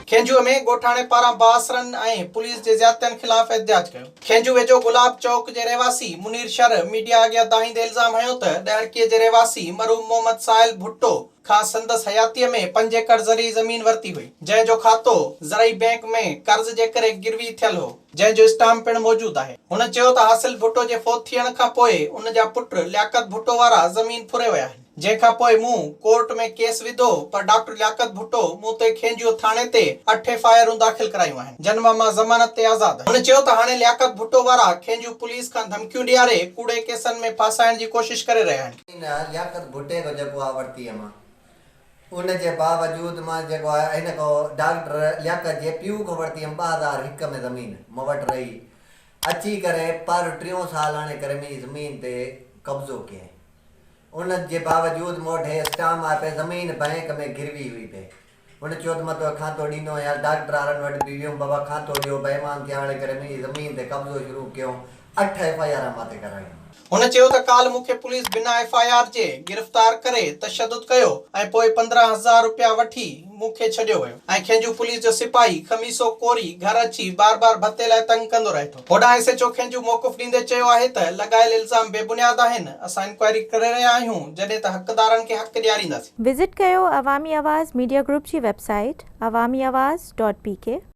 کينجهو ۾ ڳوٺاڻي پاران بااثرن ۽ پوليس جي زيادتين خلاف احتجاج ڪيو. کينجهو ويجهو گلاب چوڪ جي رهواسي منير شر ميڊيا اڳيان دانهيندي الزام هنيو ته ڏهرڪيء جي رهواسي مرحوم محمد ساحل ڀٽو کان سندس حياتيء ۾ پنج ايڪڙ زرعي زمين ورتي هئي، جنهن جو کاتو زرعي بئنڪ ۾ قرض جي ڪري گروي ٿيل هو، جنهن جو اسٽامپ پڻ موجود آهي. هن چيو ته حاصل ڀٽو جي فوت ٿيڻ کان پوء ان جا پٽ لياقت ڀٽو وارا زمين ڦري ويا آهن. جنهن کان پوء مون ڪورٽ ۾ ڪيس وڌو پر ڊاڪٽر لياقت ڀٽو مون تي کينجهو ٿاڻي تي اٺ ايف I آرون داخل ڪرايون آهن جن مان مان ضمانت تي آزاد آهيان. هن چيو ته هاڻي لياقت ڀٽو وارا کينجهو پوليس کان ڌمڪيون ڏياري ڪوڙي ڪيسن ۾ ڦاسائڻ جي ڪوشش ڪري رهيا آهن. ان لياقت ڀٽي کان جيڪو آ ورتي مان ان جي باوجود مان جيڪو آ هن کان ڊاڪٽر لياقت جي پيء کان ورتي هيم 2001 ۾ زمين مون وٽ رهي اچي ڪري پر ٽيون سال آڻي ڪري منهنجي زمين تي قبضو ڪيائين. ان جي باوجود مون وٽ هي اسٽام آهي پئي، زمين بئنڪ ۾ گروي هئي پئي. هن چيو ته مان توکي کاتو ڏيندو آهيان. ڊاڪٽر وارن وٽ به ويم، بابا کاتو ڏيو، بيمان ٿيا هاڻي ڪري منهنجي زمين تي قبضو شروع ڪيو، اٺ ايف I R مان تي ڪرايون. هن چيو ته ڪالهه مون کي پوليس بنا ايف I R جي گرفتار ڪري تشدد ڪيو ۽ پوء 15 هزار رپيا وٺي مون کي ڇڏيو ويو ۽ کينجهو پوليس جو سپاهي خميسو ڪوري گهر اچي بار بار ڀتي لاء تنگ ڪندو رهي ٿو. هوڏانهن ايس ايڇ او کينجهو موقف ڏيندي چيو آهي ته لڳايل الزام بي بنياد آهن، اسان انڪوائري ڪري رهيا آهيون، جڏهن ته حقدارن کي حق ڏيارينداسين. وزٽ ڪيو عوامي آواز ميڊيا گروپ جي web site Awami Awaz dot P K.